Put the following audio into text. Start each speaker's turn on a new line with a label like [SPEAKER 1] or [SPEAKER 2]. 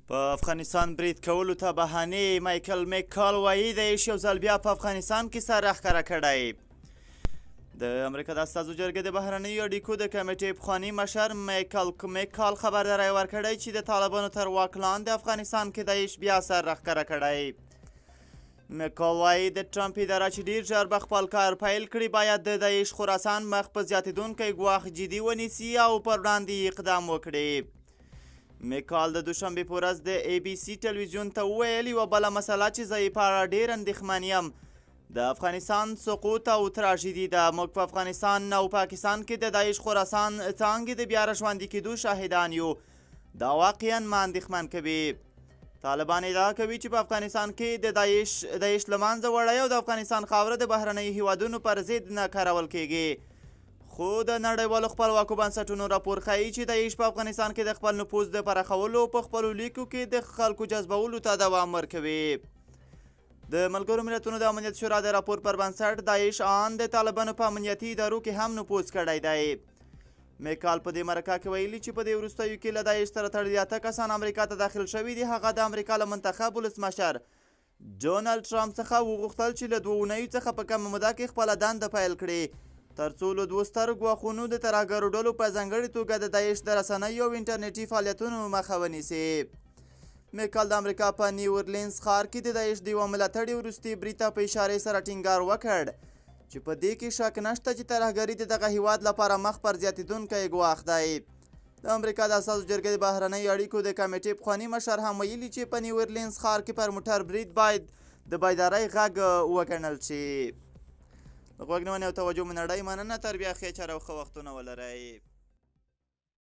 [SPEAKER 1] په افغانستان برید کولو ته بهانې، مایکل میکال وایي داعش یو ځل بیا په افغانستان کې سر راښکاره کړی. د امریکا د استازو جرګې د بهرنیو اړیکو د کمېټې پخواني مشر مایکل میکال خبرداری ورکړی چې د طالبانو تر واک لاندې افغانستان کې داعش بیا سر راښکاره کړی. میکال وایي د ټرمپ اداره چې ډیر ژر به خپل کار پیل کړي باید د داعش خراسان مخ په زیاتېدونکی ګواښ جدي ونیسي او پر وړاندې یې اقدام وکړي. میکال د دوشنبې په ورځ د ای بي سي ټلویزیون ته وویل، یوه بله مسله چې زه یې په اړه ډېر اندېښمن یم د افغانستان سقوط او تراژیدي ده. موږ په افغانستان او پاکستان کې د داعش خراسان څانګې د بیا راژوندي کېدو شاهدان یو. دا واقعا ما اندېښمن کوي. طالبان ادعا کوي چې په افغانستان کې د داعش له منځه وړی او د افغانستان خاوره د بهرنیو هیوادونو پر ضد نه کارول کېږي، خو د نړیوالو خپلواکو بنسټونو راپور ښيي چې داعش په افغانستان کې د خپل نفوذ د پراخولو په خپلو لیکو کې د خلکو جذبولو ته دوام ورکوي. د ملګرو ملتونو د امنیت شورا د راپور پر بنسټ داعش آن د طالبانو په امنیتي ادارو کې هم نفوذ کړی دی. میکال په دې مرکه کې ویلي چې په دې وروستیو کې له داعش سره تړلي 8 کسان امریکا ته داخل شوي دي. هغه د امریکا له منتخب ولسمشر ډونالډ ټرمپ څخه وغوښتل چې له 2 اونیو څخه په کمه موده کې خپله دنده پیل کړي ترڅو له 2 سترو ګواښونو د ترهګرو ډلو په ځانګړې توګه د داعش د رسنیو او انټرنیټي فعالیتونو مخه ونیسي. میکال د امریکا په نیو اورلینز ښار کې د داعش د یوه ملاتړي وروستي برید ته په اشارې سره ټینګار وکړ چې په دې کې شک نشته چې ترهګري د دغه هیواد لپاره مخ پر زیاتېدونکی ګواښ دی. د امریکا د استازو جرګې د بهرنیو اړیکو د کمېټې پخواني مشر هم ویلي چې په نیو اورلینز ښار کې پر موټر برید باید د بیدارۍ غږ وګڼل شي. د غوږ نیونې او توجه مو نړۍ مننه. تر بیا ښې چارې او ښه وختونه ولرئ.